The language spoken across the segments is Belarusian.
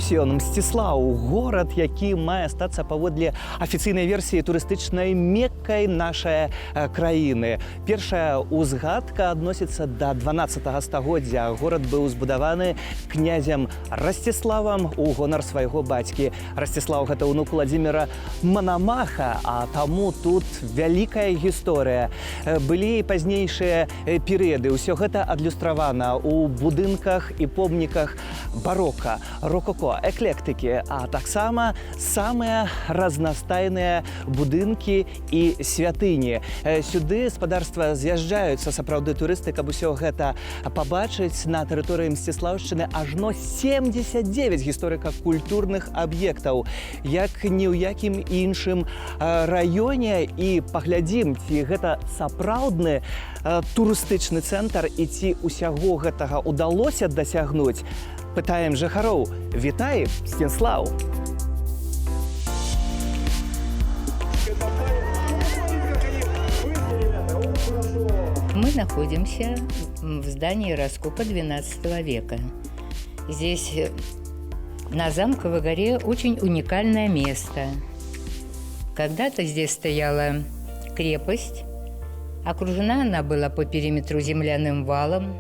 Вось ён, Мсціслаў, горад, які мае стацца паводле афіцыйнай версіі турыстычнай меккай нашай краіны. Першая ўзгадка адносіцца да 12 стагоддзя. Горад быў збудаваны князем Расціславам у гонар свайго бацькі. Расціслаў — гэта ўнук Владимира Манамаха, а таму тут вялікая гісторыя. Былі і пазнейшыя перыяды. Ўсё гэта адлюстравана ў будынках і помніках барока, рококо, эклектыкі, а таксама самыя разнастайныя будынкі і святыні. Сюды, спадарства, з'язджаюцца сапраўды турысты, каб усё гэта пабачыць. На тэрыторыі Мсціслаўшчыны ажно 79 гісторыка-культурных аб'ектаў, як ні ў якім іншым раёне. І паглядзім, ці гэта сапраўдны турыстычны цэнтр і ці ўсяго гэтага ўдалося дасягнуць. Пытаем жыхароў. Вітай, Мсціслаў! Мы находимся в здании раскопа XII века. Здесь на Замковой горе очень уникальное место. Когда-то здесь стояла крепость. Окружена она была по периметру земляным валом.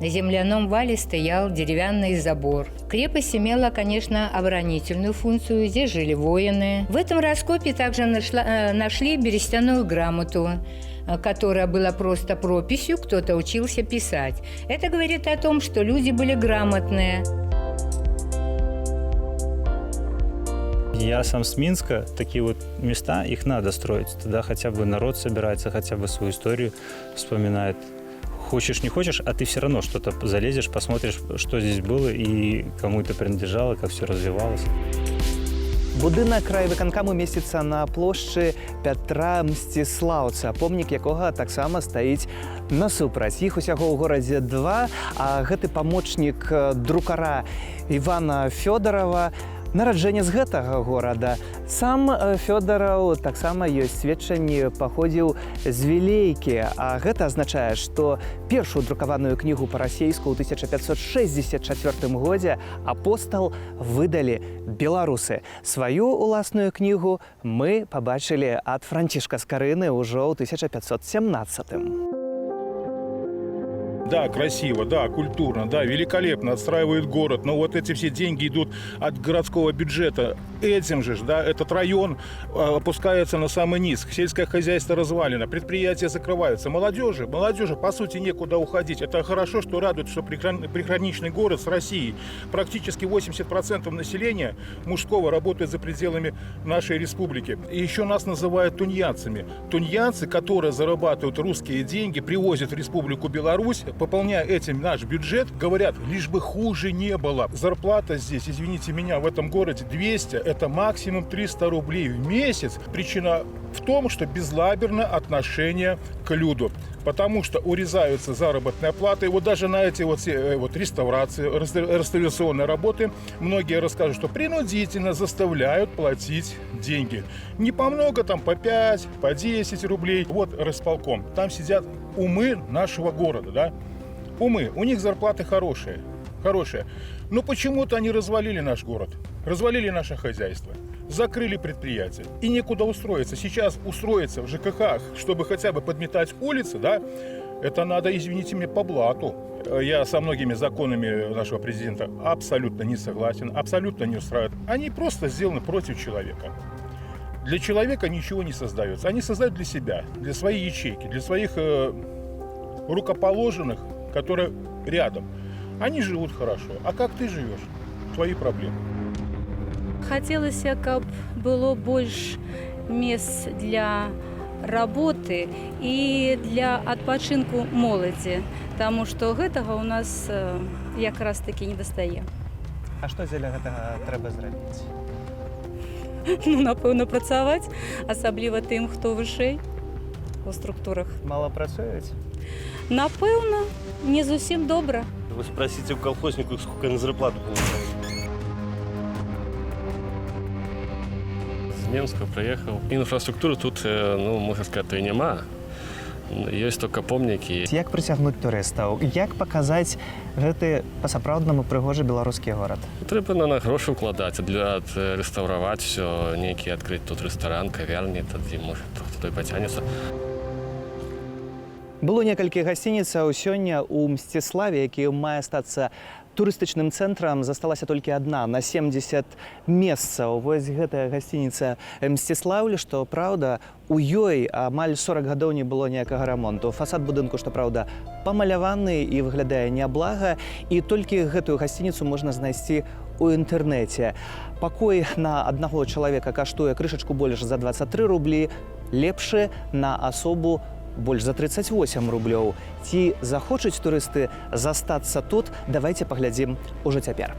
На земляном вале стоял деревянный забор. Крепость имела, конечно, оборонительную функцию. Здесь жили воины. В этом раскопе также нашли берестяную грамоту, которая была просто прописью, кто-то учился писать. Это говорит о том, что люди были грамотные. Я сам с Минска, такие вот места, их надо строить. Тогда хотя бы народ собирается, хотя бы свою историю вспоминает. Хочешь, не хочешь, а ты все равно что-то залезешь, посмотришь, что здесь было и кому это принадлежало, как все развивалось. Будынак райвыканкаму месціцца на плошчы Пятра Мсціслаўца, помнік якога таксама стаіць насупраць. Іх усяго ў горадзе два, а гэты памочнік друкара Івана Фёдарава — нараджэнец гэтага горада. Сам Фёдараў, таксама ёсць сведчанні, паходзіў з Вілейкі, а гэта азначае, што першую друкаваную кнігу па-расейску ў 1564 годзе, «Апостал», выдалі беларусы. Сваю уласную кнігу мы пабачылі ад Францішка Скарыны ўжо ў 1517. Да, красиво, да, культурно, да, великолепно отстраивают город, но вот эти все деньги идут от городского бюджета. Этим же, да, этот район опускается на самый низ. Сельское хозяйство развалено, предприятия закрываются. Молодежи, по сути, некуда уходить. Это хорошо, что радует, что приграничный город с Россией. Практически 80% населения мужского работает за пределами нашей республики. И еще нас называют тунеядцами. Тунеядцы, которые зарабатывают русские деньги, привозят в Республику Беларусь, пополняя этим наш бюджет, говорят, лишь бы хуже не было. Зарплата здесь, извините меня, в этом городе 200, это максимум 300 рублей в месяц. Причина в том, что безлаберное отношение к люду. Потому что урезаются заработные платы. Вот даже на эти вот, все, вот реставрации, реставрационные работы многие расскажут, что принудительно заставляют платить деньги. Не по много, там по 5, по 10 рублей. Вот райисполком. Там сидят умы нашего города, да? Умы. У них зарплаты хорошие. Хорошие. Но почему-то они развалили наш город, развалили наше хозяйство, закрыли предприятия. И некуда устроиться. Сейчас устроиться в ЖКХ, чтобы хотя бы подметать улицы, да, это надо, извините меня, по блату. Я со многими законами нашего президента абсолютно не согласен, абсолютно не устраивает. Они просто сделаны против человека. Для человека ничего не создается. Они создают для себя, для своей ячейки, для своих рукоположенных, которые рядом. Они живут хорошо. А как ты живешь? Твои проблемы. Хацелася, каб было больш месц для работы і для адпачынку моладзі, таму што гэтага ў нас якраз такі не дастае. А што дзеля гэтага трэба зрабіць? Ну, напэўна, працаваць, асабліва тым, хто вышэй у структурах. Мала працуюць? Напэўна, не зусім добра. Вы спросите у колхозников, сколько они зарплату получают. З Менска прыехаў. Інфраструктуры тут, ну, можна сказаць, і няма. Есть только помнікі. Як прыцягнуць турыстаў, як паказаць гэты па-сапраўднаму прыгожы беларускі горад? Трэба на грошы ўкладаць, для рэстаўраваць все, нейкі адкрыць тут рэстаран, кавярні, тады, можа, хто той пацягнецца. Было некалькі гасцініцаў. Сёння у Мсціславе, які мае стацца турыстычным цэнтрам, засталася толькі адна на 70 месцаў. Вось гэтая гасцініца «Мсціслаўль», што праўда, у ёй амаль 40 гадоў не было ніякага рамонту. Фасад будынку, што праўда, памаляваны і выглядае няблага, і толькі гэтую гасцініцу можна знайсці ў інтэрнэце. Пакой на аднаго чалавека каштуе крышачку больш за 23 рублі, лепшы на асобу больш за 38 рублёў. Ці захочуць турысты застацца тут, давайте паглядзім ужо цяпер.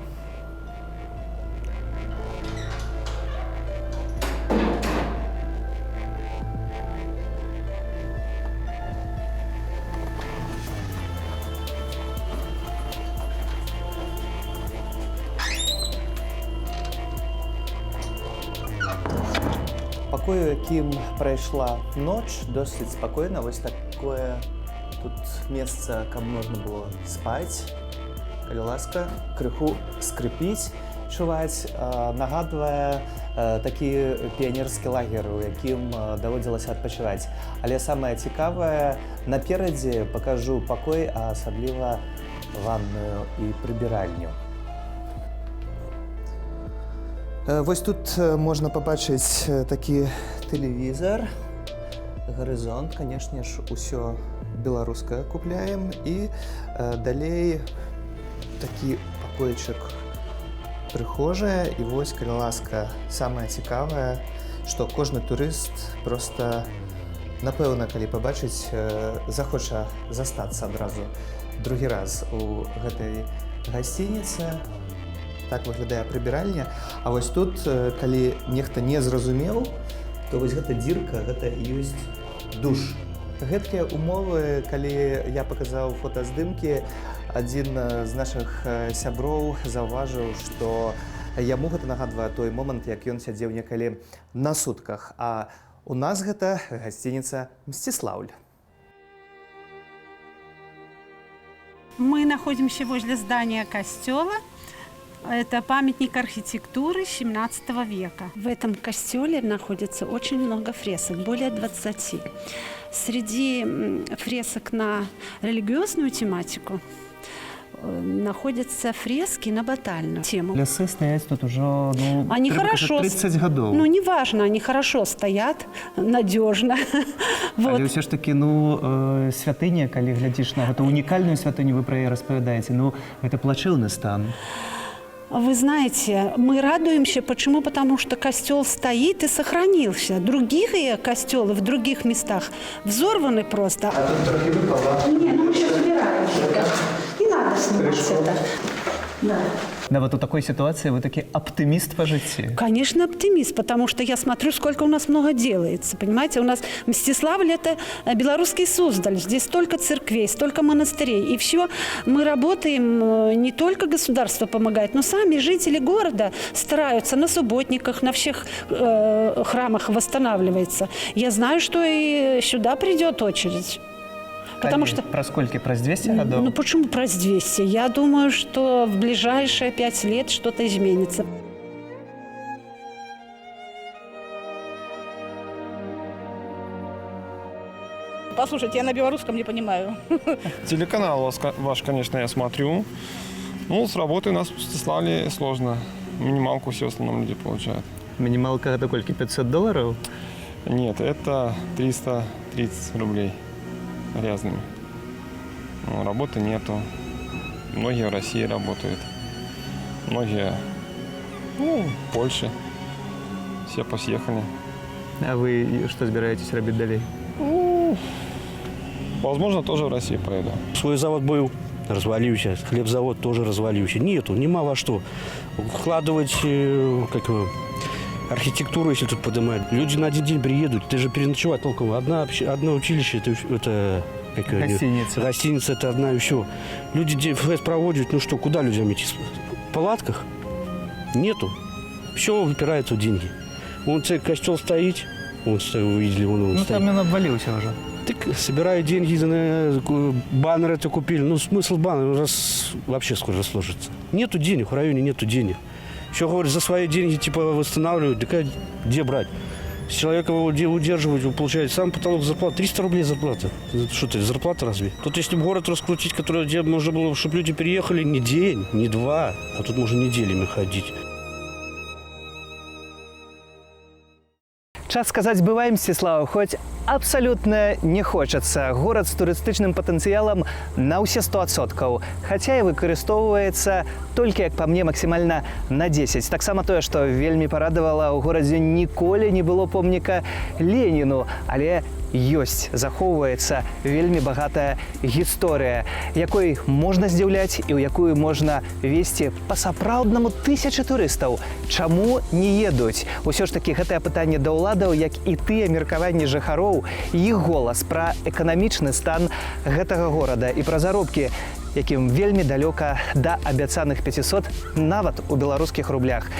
Пакой, у якім прайшла ноч, досыць спакойна. Вось такое тут месца, каб можна было спаць. Калі ласка, крыху скрыпіць, чуваць, нагадвае такі піянерскі лагер, у якім даводзілася адпачываць. Але самае цікавае наперадзе, пакажу пакой, а асабліва ванную і прыбіральню. Вось тут можна пабачыць такі тэлевізар, «Гарызонт», канешне ж, усё беларускае купляем, і далей такі пакойчык, прыхожая, і вось, калі ласка, самае цікавае, што кожны турыст проста, напэўна, калі пабачыць, захоча застацца адразу другі раз у гэтай гасцініцы. Так выглядае прыбіральня. А вось тут, калі нехта не зразумеў, то вось гэта дзірка, гэта і ёсць душ. Гэткія умовы, калі я паказаў фотаздымкі, адзін з нашых сяброў заўважыў, што яму гэта нагадвае той момант, як ён сядзеў некалі на сутках. А у нас гэта гасцініца «Мсціслаўль». Мы находимся возле здания костела. Это памятник архитектуры 17 века. В этом костеле находится очень много фресок, более 20. Среди фресок на религиозную тематику находятся фрески на батальную тему. Лясы стаяць тут ужо, ну, Они трэба хорошо казаць, 30 гадоў. Ну, неважно, они хорошо стоят, надежно. Вот. Але ўсё ж такі, ну, святыня, калі глядзіш на гэту унікальную святыню, вы пра яе распавядаеце, ну, гэта плачэўны стан. Вы знаете, мы радуемся. Почему? Потому что костел стоит и сохранился. Другие костелы в других местах взорваны просто. А тут трохі выпала. Не, ну мы сейчас убираем. Не надо снимать это. Да. Нават у такой сітуацыі вы такі аптыміст па жыцці. Конечно, оптимист, потому что я смотрю, сколько у нас много делается. Понимаете, у нас Мстиславль – это белорусский Суздаль. Здесь столько церквей, столько монастырей. И все, мы работаем, не только государство помогает, но сами жители города стараются на субботниках, на всех храмах восстанавливается. Я знаю, что и сюда придет очередь. Потому Калі? что Праз колькі, праз 200 гадоў? Ну почему праз 200? Я думаю, что в ближайшие 5 лет что-то изменится. Послушайте, я на белорусском не понимаю. Телеканал ваш, конечно, я смотрю. Ну, с работы у нас в Мстиславле сложно. Минималку все в основном люди получают. Мінімалка гэта колькі, 500 долараў? Нет, это 330 рублей грязными. Ну, работы нету. Многие в России работают. Многие, ну, в Польше. Все посъехали. А вы што збіраецесь рабіць далей? Ну, возможно, тоже в Россию поеду. Свой завод был, развалился, хлебзавод тоже развалился. Нету, нема во что. Вкладывать, как его, архитектуру, если тут поднимать. Люди на один день приедут, ты же переночевать толком. Одно училище, это как его, Гостиница. Гостиница это одна и все. Люди фест проводят, ну что, куда людям идти? В палатках? Нету. Все упирается в деньги. Вон целый костел стоит, вон стоит, вы видели, вон он Ну стоит. там ён абваліўся ўжо. Так собирают деньги, на баннер это купили. Ну, смысл баннера раз вообще скоро сложится. Нету денег, в районе нету денег. Еще, говорят, за свои деньги типа восстанавливают. Так а где брать? С человека его удерживать, получает сам потолок зарплаты. 300 рублей зарплата. Это что ты, зарплата разве? Тут если бы город раскрутить, который, где можно было, чтобы люди переехали не день, не два, а тут можно неделями ходить. Час сказаць «бывай, Мсціслаў», хоць абсалютна не хочацца. Горад з турыстычным патэнцыялам на ўсе 100%, хаця і выкарыстоўваецца толькі, як па мне, максімальна на 10. Таксама тое, што вельмі парадавала, у горадзе ніколі не было помніка Леніну, але ёсць, захоўваецца вельмі багатая гісторыя, якой можна здзіўляць і ў якую можна весці па-сапраўднаму тысячы турыстаў. Чаму не едуць? Усё ж такі гэтае пытанне да ўладаў, як і тыя меркаванні жыхароў, іх голас пра эканамічны стан гэтага горада і пра заробкі, якім вельмі далёка да абяцаных 500 нават у беларускіх рублях.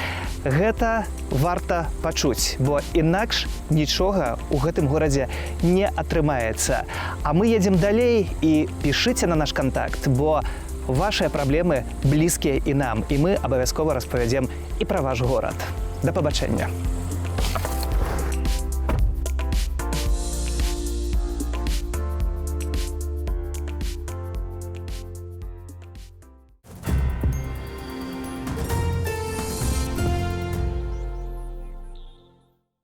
Гэта варта пачуць, бо інакш нічога ў гэтым горадзе не атрымаецца. А мы едзем далей, і пішыце на наш кантакт, бо вашыя праблемы блізкія і нам, і мы абавязкова распавядзем і пра ваш горад. Да пабачэння.